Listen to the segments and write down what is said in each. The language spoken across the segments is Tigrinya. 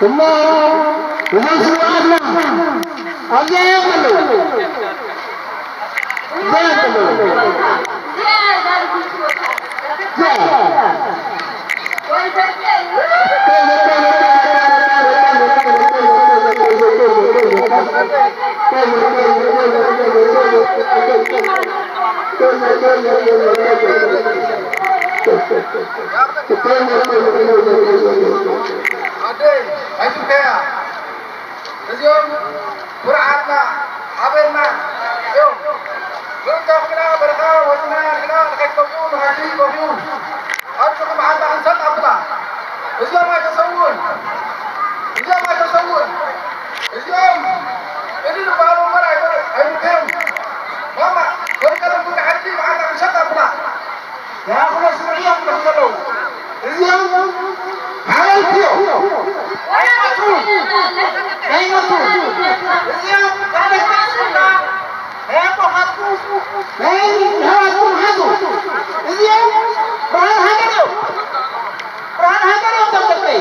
እሞ እዞም ስውኣትና ኣብዚኣ እዮም ዘለዉ። እዚኣ እዮም ዘለዉ። እዚኣ። ኣደይ ኣይትብከያ። እዚኦም ኩርዓትና ሓበንና እዮም። ብእንተኹምና በረኻ ወፅና ንሕና ንኸይትከፍኡ ንኸይትበኽዩ። ኣብዚኹም ዓድና ክንሰጥ ኣብና። እዚኦም ኣይተሰውኡን። እዚኦም ኣይተሰውኡን። እዚኦም እሊ ዝበሃሉ እምበር ኣይተ-፣ ኣይምከዩን። ማማ፣ ወርቀ ለምቡን ዓዲ ብዓድና ክንሰጥ ኣብና። ይኣኽሎ ስምዒት እዮም ዘለዉ። እዚኦም ሓለልቲ እዮም። ኣይሞቱን። ኣይሞቱን። እዚኦም ካብ ደቂ ኣስመራ ናይ ኣቦኻትኩም ናይ ኣሕዋትኩም ሓዙ። እዚኦም ብርሃን ሃገር እዮም። ብርሃን ሃገር እዮም እቶም ደቀይ።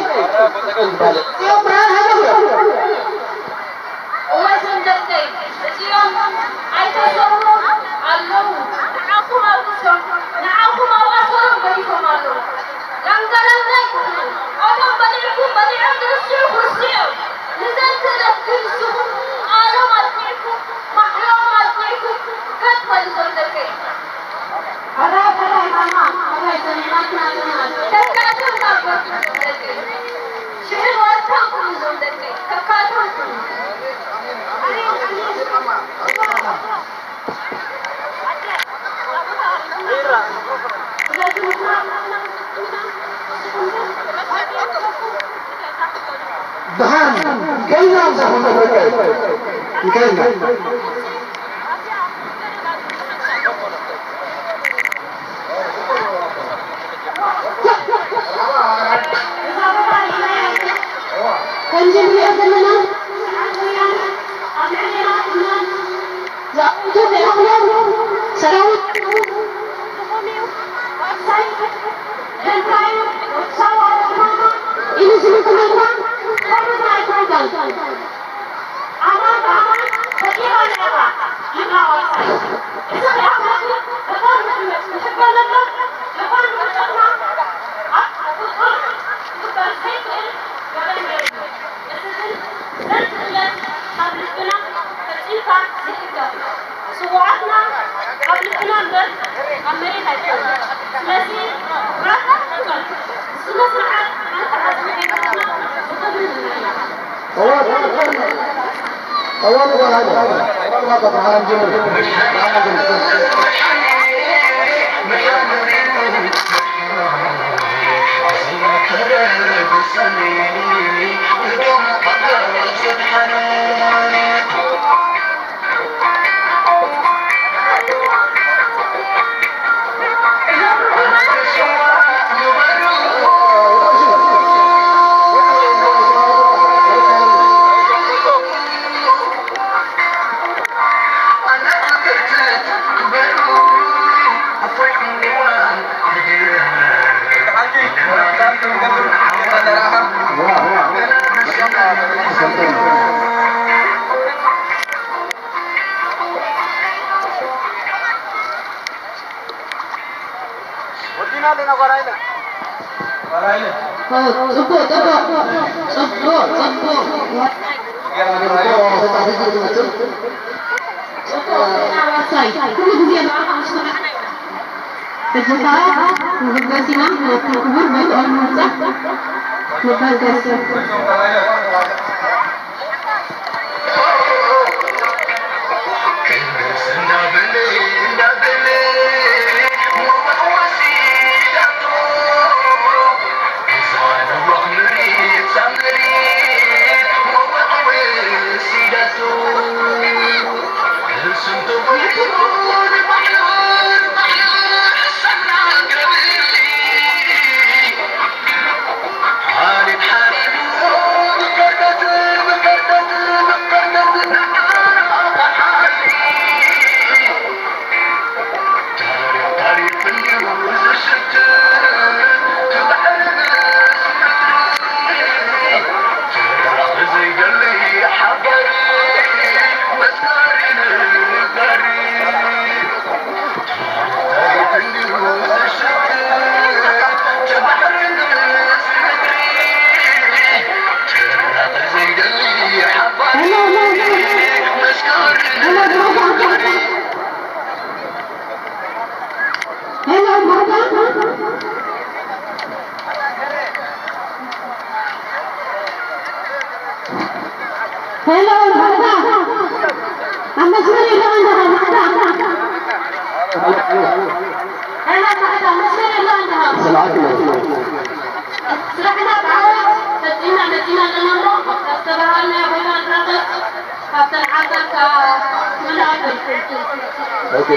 እዚኦም ብርሃን ሃገር እዮም። እወ፣ እዞም ደቀይ እዚኦም ኣይተሰውኡን ኣለዉ። ንዓኹም ኣብሶም፣ ንዓኹም ኣብ ኣሰሮም ገዲፎም ኣለዉ። ላንጋላንጋ ኣይትኹኑ። ኦቶም በሊዕኩም በሊዖም ዝርስዑ ክርስዑ እዮም። ንዘን ክእለት ግን ንስኹም ቃሎም ኣጽኒዕኩም፣ ማሕላኦም ኣጽኒዕኩም፣ ገጥ በሉ እዞም ደቀይ። ሕራይ፣ ሕራይ ማማ፣ ሕራይ ሰሚዕናኪ ኢና፣ ሰሚዕናኪ። ተካእቶም ካብ በርትዑ ደቂ። ሽሕን ዋልታን ኩኑ እዞም ደቂ። ተካእቶም ኩኑ። ደሓን ከይና፣ ንሳኹም ደቂ ከይና። ከምዚ ንሪኦ ዘለና፣ ኣብ ልዕሌና ዝኣቱ ናይ ኣኽሎም ሰራዊት ኢሉ ዝምልከተና ከምኡ ኣይኮንካን። ኣማን ብኣማን ፈጢራ ነይራ ይብላ ዋርሳይ። እዚ ከኣ ኩነቱ እቶም ንሕበነሎም ጀባን ንውድቀትና ኣብ ቁጽጽር ክግበር ዘይክእል ገበን ነይሩ። እዚ ግን ዘን ክእለት ካብ ልብና ፈጺምካ ዘይሕገር። ስውኣትና ኣብ ልብና እምበር ኣብ መሬት ኣይኮኑን። ስለዚ ኩራትና ንቐጽል። ስነ ስርዓት ሓንቲ ዓጽሚ ከይተረፍና ብኽብሪ ንመያየጥ። ወዲና ኣለና ጓል ኣይለ። ጓል ኣይለ። ጽቡቕ፣ ጽቡቕ፣ ጽቡቕ፣ ጽቡቕ። ጽቡቕ፣ ዳርሳይ፣ ኩሉ ግዜ ብኣኻ ምስ ፈራሕና ኢና። ሕጂ ኸኣ ንብገስ ኢና፣ ነቲ ክቡር ቦትኦም ንምብጻሕ ንበገስ። ሄሎ፣ ማዕዳ። ኣብ መስመር የለዋን ዲኻ፣ ማዕዳ? ሄሎ፣ ማዕዳ፣ መስመር የለዋን ዲኻ? ስምዓት ነው። ስራሕና ብዓወት ፈጺምና መጺና ኣለና እሞ፣ ካብ ዝተባሃልናዮ ቦታ ንራኸብ፣ ካብተን ዓሰርተ ምልኣት። ኦኬ፣ ኦኬ።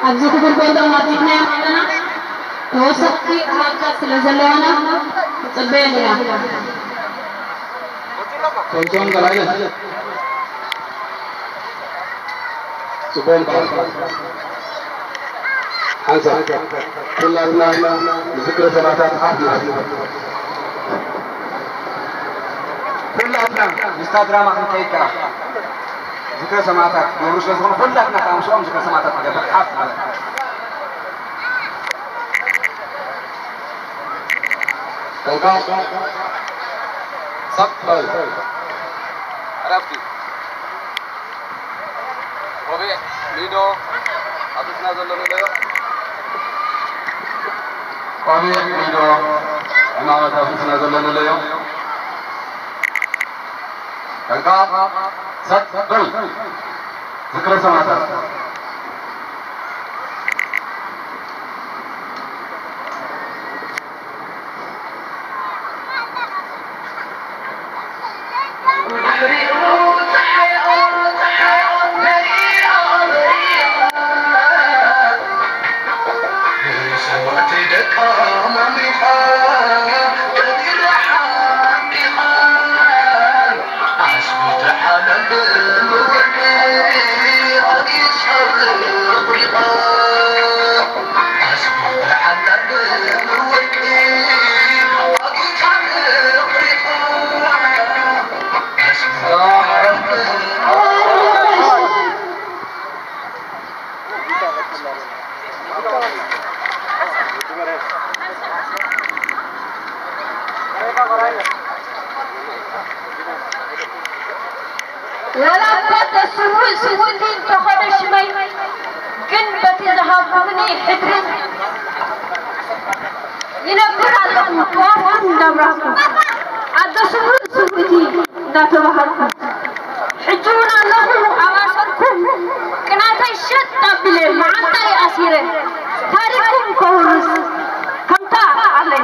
ኣብዚ ክቡር ቦታ ማቲትና ኣለና። ተወሰኽቲ ሃብታት ስለ ዘለዋና ንጽበየን ኢና። ቶምሶም ገላይነ። ጽቡቕ በዓል። ሓንሳብ ኩላትና ንዝክረ ሰማእታት ሓፍ ንበል። ኩላትና ምስታ ድራማ ክንከይድ ከኣ ዝክረ ሰማእታት ገብሩ ስለ ዝኾኑ ኩላትና ከኣ ምስኦም ዝክረ ሰማእታት ንገብር ሓፍ ንበል። ጠንቀቕ። ሰቕ በል። ዕረፍቲ። ቆቢዕ፣ ሚዶ፣ ኣብ ርእስና ዘሎ ንለዮ። ቆቢዕ፣ ሚዶ፣ ዕማመት ኣብ ርእስና ዘሎ ንለዮ። ጠንቀቕ። ሰቕ በል። ዝክረ ሰማእታት። ወላ እኳ እተ ስውእ ስውእቲ እንተኾነ ሽመይ ግን በቲ ዝሃብኩምኒ ሕድሪ ይነብር ኣለኹ። ጥዋፍኩም እንዳብራህኩ ኣደ ስውእ ስውእቲ እንዳተባሃልኩ ሕጂ እውን ኣለኹ ኣብ ኣሰርኩም ቅናተይ ሸጥ ኣቢለ መዓንጣይ ኣሲረ ታሪኽኩም ከውርስ ከምታ ኣለይ።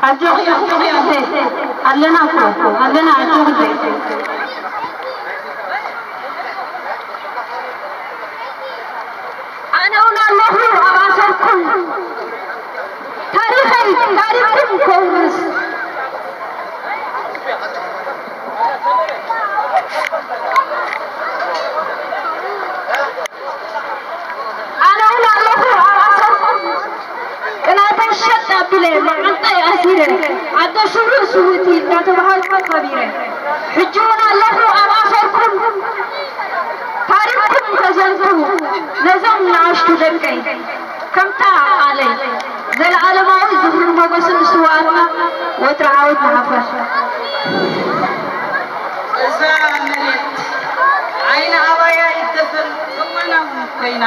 ኣጆኺ፣ ኣጆኺ ኣደ፣ ኣለና እኮ፣ ኣለና፣ ኣጆኺ ኣደ። ኣነ እውን ኣለኹ ኣብ ኣሰርኩም፣ ታሪኸይ፣ ታሪኽኩም ከውርስ። ኣነ እውን ኣለኹ ኣብ ኣሰርኩም። ኣደ ሽሩ ስውእቲ እንዳተባሃልኩ ከቢረ። ሕጂ እውን ኣለኹ ኣብ ኣሰርኩም። ታሪኽኩም ተዘንቱ ነዞም ንኣሽቱ ደቀይ። ከምታ ቃለይ፣ ዘለኣለማዊ ዝኽርን ሞገስን ንስውኣትና። ወትሩ ዓወት ንሓፋሽ። እዛ መሬት ዓይኒ ኣባያ ይደፈን እዋና እውን ኮይና፣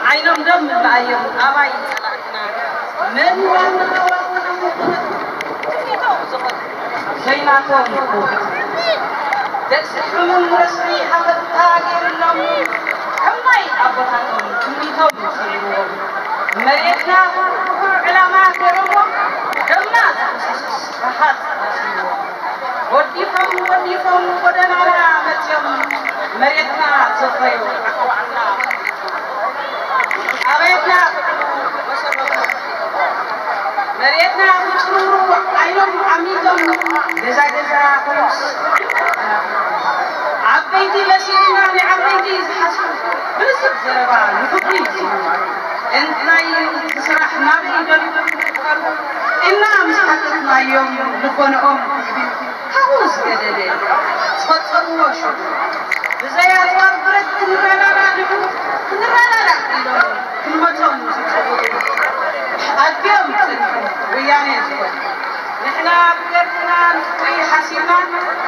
ዓይኖም ደም ምልኣዮም ኣባይ ጸላእትና። መን ዋና ዋና ዘይናቶም ደስሕሙን ረስኒ ሃፈታ ገይርሎም ከም ናይ ኣቦታቶም ትምኒቶም ስዒርዎም። መሬትና ዕላማ ገይሮሞ ደምና ዝፍስስ ረሃጽ መሲልዎ። ወዲፎም ወዲፎም ጎደናና መጽዮም መሬትና ዘፍረዩ ኣሕዋትና ኣባይትና ክዕሉ መሰረቱ። መሬትና ክጽርሩ ዓይኖም ዓሚቶም ገዛ ገዛ ኮይኑስ ዓበይቲ መሲልና ንዓበይቲ ዝሓስቡ ብልጽግ ዘረባ ንኽብሪ ይዝምሩ። እንታይ እዩ እቲ ስራሕ ናበይ ደሊኹም ትፍከሩ? እና ምስ ሓተትናዮም ልቦንኦም ካብኡ ዝገደደ ዝፈጸምዎ ሽግር ብዘይ ኣጽዋር ብረት ክንረዳዳእ ንብሉ ክንረዳዳእ ኢሎም ክንመጾም ዝጽውዑ ኣድዮም ጽንሑ ወያነ ዝኾኑ ንሕና ብደርፍና ንፍትሒ ሓሲብና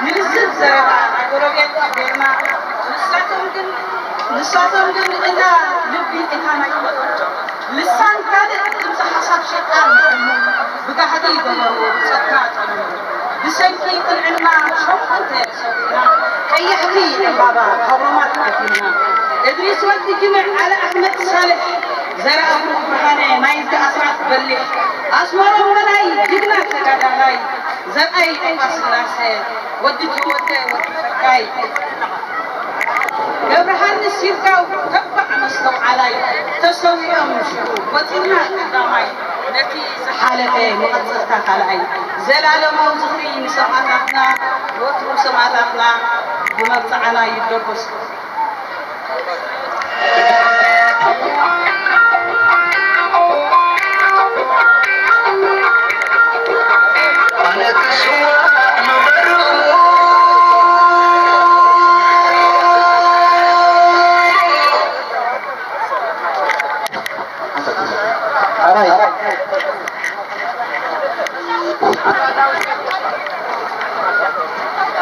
ንልዝብ ዘረባ ናይ ጎረቤት ጌርና ንሳቶም ግን ንሳቶም ግን እታ ልቢ እታ ናይ ልሳን ካልእ ድምፂ ሓሳብ ሸጣን ብጋህዲ ገበርዎ ብጸጥታ ጠለቡ። ብሰንኪ ቅንዕና ሸሞንተ ሰዊእና ቀያሕቲ ዕምባባ ካብ ሮማ ተቐቲልና። እድሪስ ወዲ ጅምዕ ዓሊ ኣሕመድ ሳልሕ ዘርኣብሩኽ ብርሃነ ናይዚ ኣስራት በሊሕ ኣስመሮም በላይ ጅግና ተጋዳላይ ዘርኣይ እባ ስላሴ ወዲ ተወልደ ወዲ ጸጋይ ገብረሃንስ ይርጋው ተባዕ መስተውዓላይ ተሰዊኦም ሽዑ ወፂና ቀዳማይ ነቲ ዝሓለፈ መቐፀልታ ካልኣይ ዘላለማዊ ዝኽሪ ንሰማእታትና ወትሩ ሰማእታትና ብመብፅዓና ይደበሱ።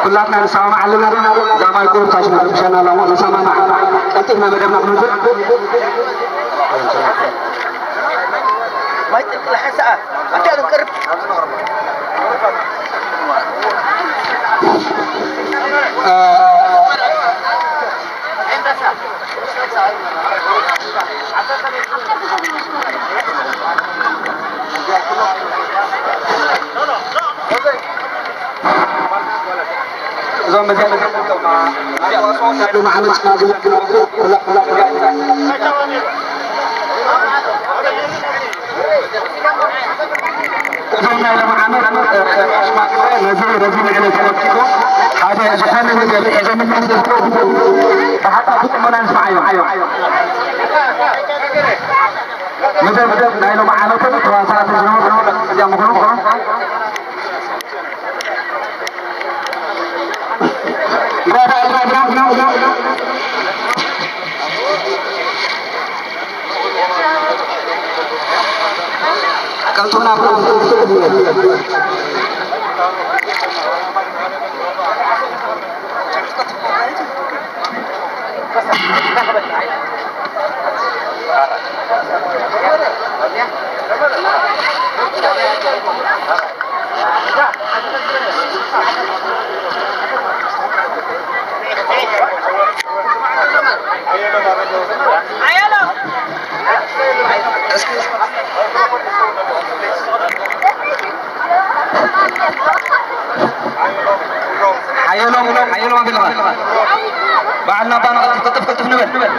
ኩላትና ንሰማማዕ ኣለና ዶ? እዛ ማይክሮ ታች መረብሻና ኣላ እሞ ንሰማማዕ። ቀልጢፍና መደብና ክንውድእ። እዞም መዘ- እዞም ናይ ሎሚ ዓመት፣ እ፣ ሽማግለ ነዚ፣ ነዚ ንዕለት ተመልኪቱ ሓደ ዝኾነ ነገር ሒዞምልና ዝመጹ ብሓሳብ ብጥሞና ንስምዓዮም። መደብ ናይ ሎሚ ዓመትን ተዋሳእቲ ዝነበሩ እዚኣ ምዃኑ ቀልጡፍና ሓየሎም፣ ሓየሎም ኣቢልኻ። በዓልና ባና ቅልጥፍ፣ ቅልጥፍ፣ ቅልጥፍ ንበል።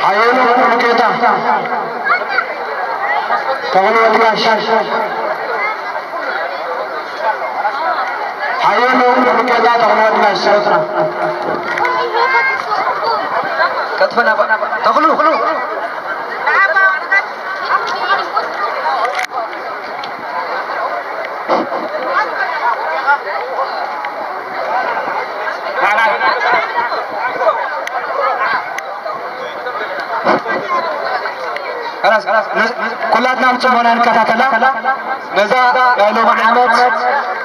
ሓየሎም ሙሉጌታ፣ ተኽለ ወዲ ጋሽ። ሓየሎም ሙሉጌታ፣ ተኽለ ወዲ ጋሽ፣ ሰረትና። ቀጥፈና፣ ተኽሉ። ኩላትና ብጽሞና ንከታተላ። ነዛ ናይ ሎሚ ዓመት፣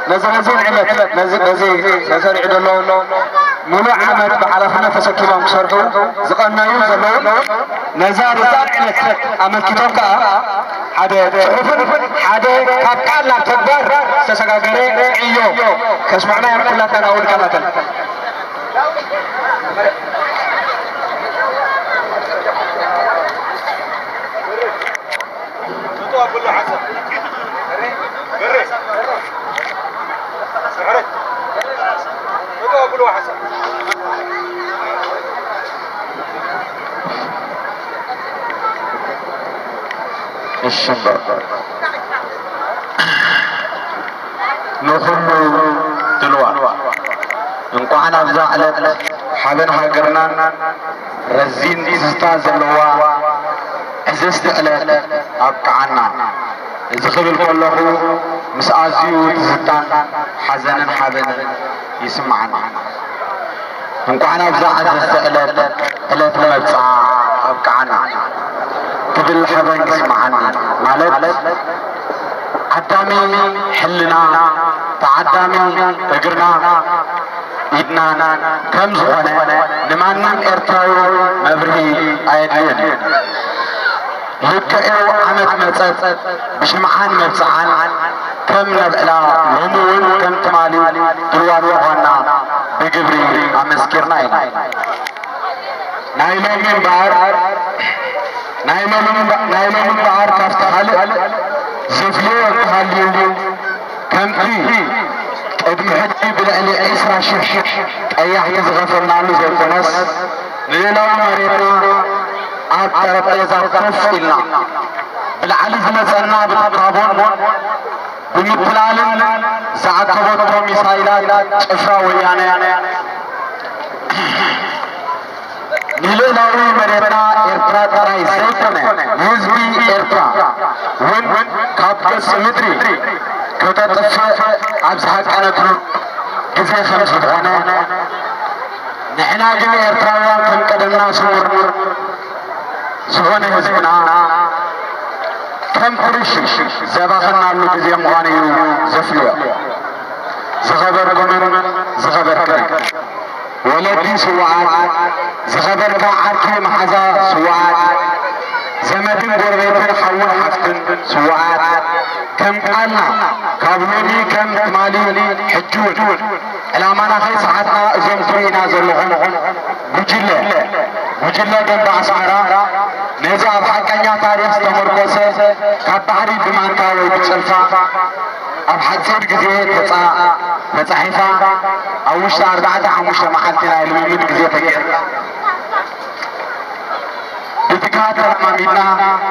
ነዚ ረዚን ዕለት፣ ነዚ፣ ነዚ ተሰሪዑ ዘሎ ምሉእ ዓመት ብሓላፍነት ተሰኪሞም ክሰርሑ ዝቐነዩ ዘለዉ፣ ነዛ ረዛን ዕለት ኣመልኪቶም ከኣ ሓደ ጽሑፍን ሓደ ካብ ቃል ናብ ተግባር ዝተሰጋገረ ዕዮ ከስምዑና እዮም። ኩላትና ናብኡ ንከታተል። እሺ እምበር፣ ንኹሉ ድልዋት፣ እንቋዕ ናብዛ ዕለት ሓበን ሃገርናን ረዚን ትዝታ ዘለዋ ዕዝዝቲ ዕለት ኣብቅዓና። እዚ ክብል ከለኹ፣ ምስ ኣዝዩ ትዝታን ሓዘንን ሓበንን ይስምዓኒ። እንቋዕ ናብዛ ዕዝዝቲ ዕለት፣ ዕለት መብጽዓ ኣብቅዓና ክብል ሓበን ይስምዓኒ። ማለት፣ ዓዳሚ ሕልና፣ ተዓዳሚ እግርና፣ ኢድናን ከም ዝኾነ ንማንም ኤርትራዊ መብርሂ ኣየድልዮን እዩ። ልክዕ እዩ፣ ዓመት መጸት ብሽምዓን መብጽዓን ከም ነብዕላ፣ ሎሚ እውን ከም ትማሊ ድልዋት ምዃንና ብግብሪ ኣመስኪርና ኢና። ናይ ሎሚ እምበኣር፣ ናይ ሎሚ እምበ-፣ ናይ ሎሚ እምበኣር ካብቲ ካልእ ዘፍልዮ እንተሃልዩ፣ ከምቲ ቅድሚ ሕጂ ብልዕሊ ዕስራ ሽሕ ቀያሕቲ ዝኸፈልናሉ ዘይኮነስ፣ ንልእላዊ መሬትና ኣብ ጠረጴዛ ኮፍ ኢልና፣ ብላዕሊ ዝመጸና ብትካቦን ብምትላልን ዝኣከበቶ ሚሳይላት ጭፍራ ወያነ፣ ንልእላዊ መሬትና ኤርትራ ጥራይ ዘይኮነ፣ ንህዝቢ ኤርትራ እውን ካብ ገጽ ምድሪ ከተጥፍእ ኣብ ዝሃቀነትሉ ግዜ ከም ዝኾነ፣ ንሕና ግን ኤርትራውያን ከም ቀደምና ስሙር ዝኾነ ህዝብና ከም ቁርሽ ዘባኸናሉ ግዜ ምዃኑ እዩ ዘፍልዮ። ዝኸበርኩምን ዝኸበርክንን ወለዲ ስውኣት፣ ዝኸበርካ ዓርኪ መሓዛ ስውኣት፣ ዘመድን ጎረቤትን ሓውን ሓፍትን ስውኣት፣ ከም ቃልና ካብ ሎሚ ከም ትማሊ ሕጂ እውን ዕላማና ከይሰሓትና እዞም ትርእዩና ዘለኹም ጉጅለ፣ ጉጅለ ደንበ ኣስመራ ነዚ ኣብ ሓቀኛ ታሪኽ ዝተመርኮሰ ካብ ባሕሪ ብማንታ ወይ ብጭልፋ ኣብ ሓጺር ግዜ ተጻ-፣ ተጻሒፋ ኣብ ውሽጢ ኣርባዕተ ሓሙሽተ መዓልቲ ናይ ልምምድ ግዜ ተገይርላ። ብትግሃት ተለማሚድና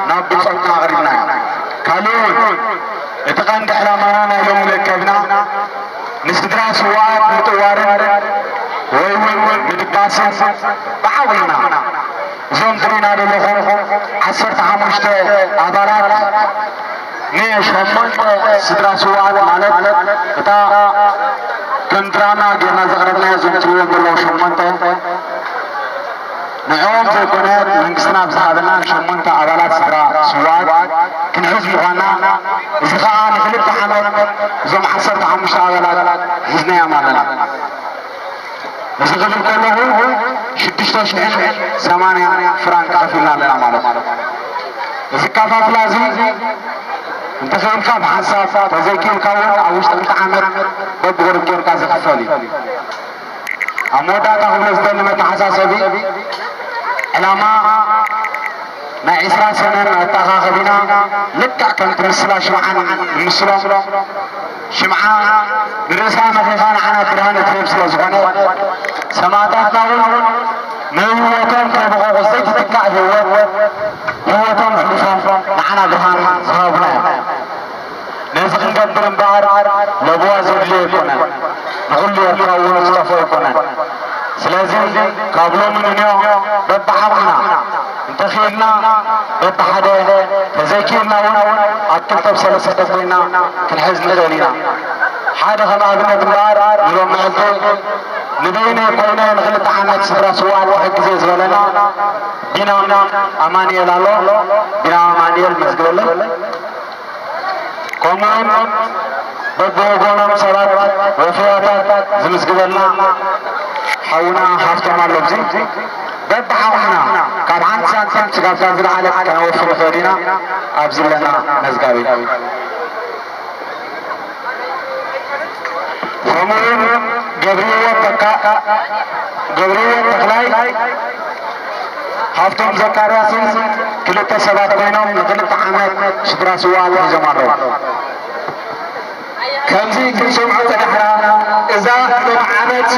ናብ ብጾትና ኣቕሪብናዮ። ካልእ እውን እቲ ቀንዲ ዕላማና ናይ ሎሚ መከብና ንስድራ ስውኣት ምጥዋርን ወይ እውን ምድባስን ብዓቕምና እዞም ትሪና ዘለኹም ዓሰርተ ሓሙሽተ ኣባላት ንሸሞንተ ስድራ ስውኣት ማለት እታ ከም ድራማ ጌርና ዘቕረብናዮ እዞም ትሪእዎም ዘለኹም ሸሞንተ ንዕኦም ዘይኮነ መንግስትና ብዝሃበና ንሸሞንተ ኣባላት ስድራ ስውኣት ክንሕዝ ምዃንና፣ እዚ ኸኣ ንኽልተ ዓመት እዞም ዓሰርተ ሓሙሽተ ኣባላት ሒዝናዮም ኣለና። እዚ ክብል ከለኹ ሽዱሽተ ሽሕን ሰማንያን ፍራንክ ከፊልና ኣለና ማለት እዩ። እዚ ኣከፋፍላ እዚ እንተኽኢልካ ብሓንሳብ፣ ተዘይክኢልካ እውን ኣብ ውሽጢ ክልተ ዓመት በብቑሩብ ጌርካ ዝኽፈል እዩ። ኣብ መወዳእታ ክብሎ ዝደሊ መተሓሳሰቢ፣ ዕላማ ናይ ዕስራ ሰነ መተኣኻኸቢና ልክዕ ከምቲ ምስላ ሽምዓ ንምስሎ፣ ሽምዓ ንርእሳ መኺኻ ንዓና ብርሃን እትህብ ስለ ዝኾነ፣ ሰማእታትና እውን ንህይወቶም ከይበቐቑ ዘይትትካእ ህይወት፣ ህይወቶም ኣሕሊፎም ንዓና ብርሃን ዝሃቡና እዮም። ነዚ ክንገብር እምበኣር ለበዋ ዘድልዮ ኣይኮነን። ንኹሉ ኤርትራዊ እውን ዝጠፍኦ ኣይኮነን። ስለዚ ካብ ሎሚ ንንዮ በብዓቕምና እንተኽኢልና በብሓደ፣ ተዘይክኢልና እውን ኣብ ክልተ ብሰለስተ ኮይና ክንሕዝ ንኽእል ኢና። ሓደ ከም ኣብነት እምበኣር ንሎም መዓልቲ ንበይነይ ኮይነ ንክልተ ዓመት ስድራ ስውኣት ክሕግዝ እየ ዝበለና ቢናም ኣማኑኤል ኣሎ። ቢናም ኣማኑኤል መዝግበለይ። ከምኡውን በብወገኖም ሰባት ወፈያታት ዝምዝግበልና ሓውና ሃፍቶም ኣሎ። ኣብዚ በብሓውና ካብ ሓንቲ ሳንቲም ስጋብታ ዝለዓለት ከነወፊ ንኽእል ኢና። ኣብዚ ኣለና መዝጋቢ። ከምኡውን ገብርህይወት ተካ፣ ገብርህይወት ተኽላይ፣ ሃፍቶም ዘካርያስን ክልተ ሰባት ኮይኖም ንክልተ ዓመት ስድራ ስውኣት ሒዞም ኣለዉ። ከምዚ ክንሰምዖ ጸኒሕና፣ እዛ ሎም ዓመት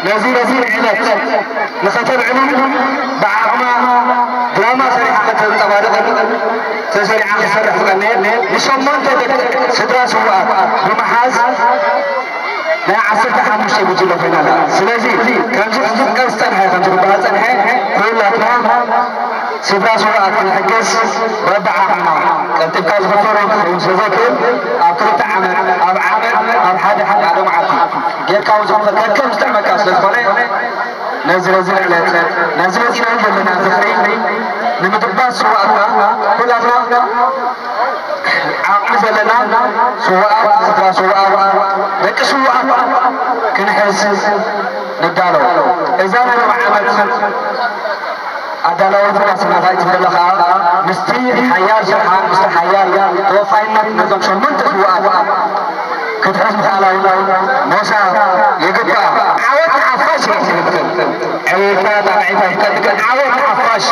ነዚ ረዚን ዕለት ንኸተልዕሉ ብዓቕማ ድራማ ሰሪሓ ከተንጸባርቕን ተሰሪዓ ክትሰርሕ ትቐንየ። ንሸሞንተ ደቂ ስድራ ስውኣት ብምሓዝ ናይ ዓሰርተ ሓሙሽተ ጉጅለ ኮይና ኣላ። ስለዚ ከምዚ ክዝቀ ዝጸንሐ፣ ከምዚ ክበሃል ዝጸንሐ፣ ኩላትና ስድራ ስውኣት ክንሕግዝ በብዓቕምና ቀልጢፍካ ዝኽፈሎ ክኸውን ስለ ዘይክእል ኣብ ክልተ ዓመት፣ ኣብ ዓመት፣ ኣብ ሓደ ሓደ መዓልቲ ጌርካ እውን ዝኽፈል ከከም ዝጥዕመካ ስለ ዝኾነ ነዚ ረዚን ዕለት ነዚ መፂናዮ ዘለና ዝኽሪ ንምድባስ ስውኣትና ኩላትና ዓቕሚ ዘለና ስውኣት፣ ስድራ ስውኣት፣ ደቂ ስውኣት ክንሕዝ ንዳሎ። እዛ ናይ ሎም ዓመት ኣዳላዊት ዋስናታ እዩ ዝብለኻ ምስቲ ሓያል ስርሓ ምስቲ ሓያል ተወፋይነት ነዞም ሸሞንተ ስውኣት ክትሕዝ ምኽኣላ እውን ሞሳ ይግባእ። ዓወት ንሓፋሽ እዩ ዝብል። ዕብየትካ ጣቕዒት ኣይትጠልቅን። ዓወት ንሓፋሽ!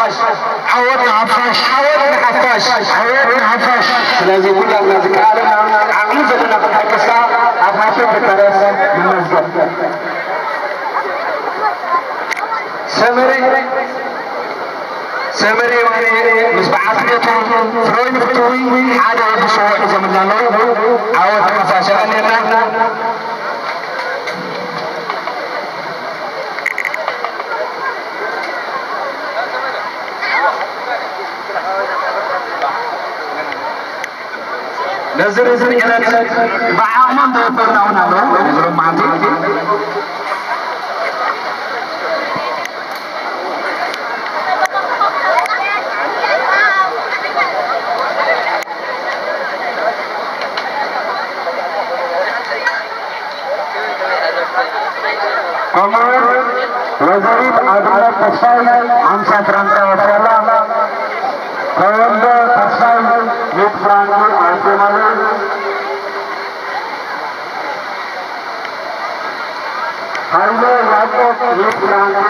ዓወት ንሓፋሽ! ዓወት ንሓፋሽ! ዓወት ንሓፋሽ! ስለዚ ኩላትና ዝከኣለና ዓቕሚ ዘለና ክንሕግዝ ከኣ ኣብ ሃፍቶም ጉተረስ ንመዝገብ። ሰመረ ሰመረ የማነ ምስ በዓልቲ ቤቱ ፍሮይ ንፍትዊ ሓደ ወዲ ሽቦ ሒዞምልና ኣለዉ። ዓወት ንሓፋሽ የቐንየልና። ነዚ ርዝን ዕለት ብዓቕሞም ዘወፈሩና እውን ኣለዉ። ነዚ ሎም መዓልቲ ከምኡውን ወይዘሪት ኣብነት ተስፋይ ሓምሳ ፍራንካ ወፊያላ፣ ተወልደ ተስፋይ ሚእቲ ፍራንኪ ኣስዮማሉ፣ ሃይለ ያዕቆብ ሚእቲ ፍራንኪ።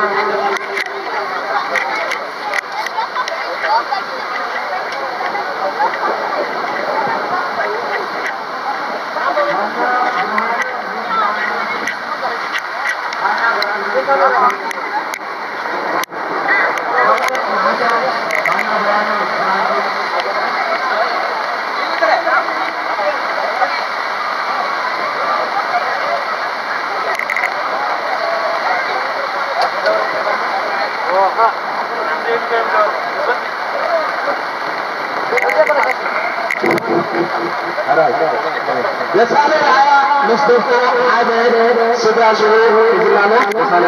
ደሳለ ረኣያ ምስ ደቁ ሓደ ስድራ ሽዑ ይዝናኑ። ደሳለ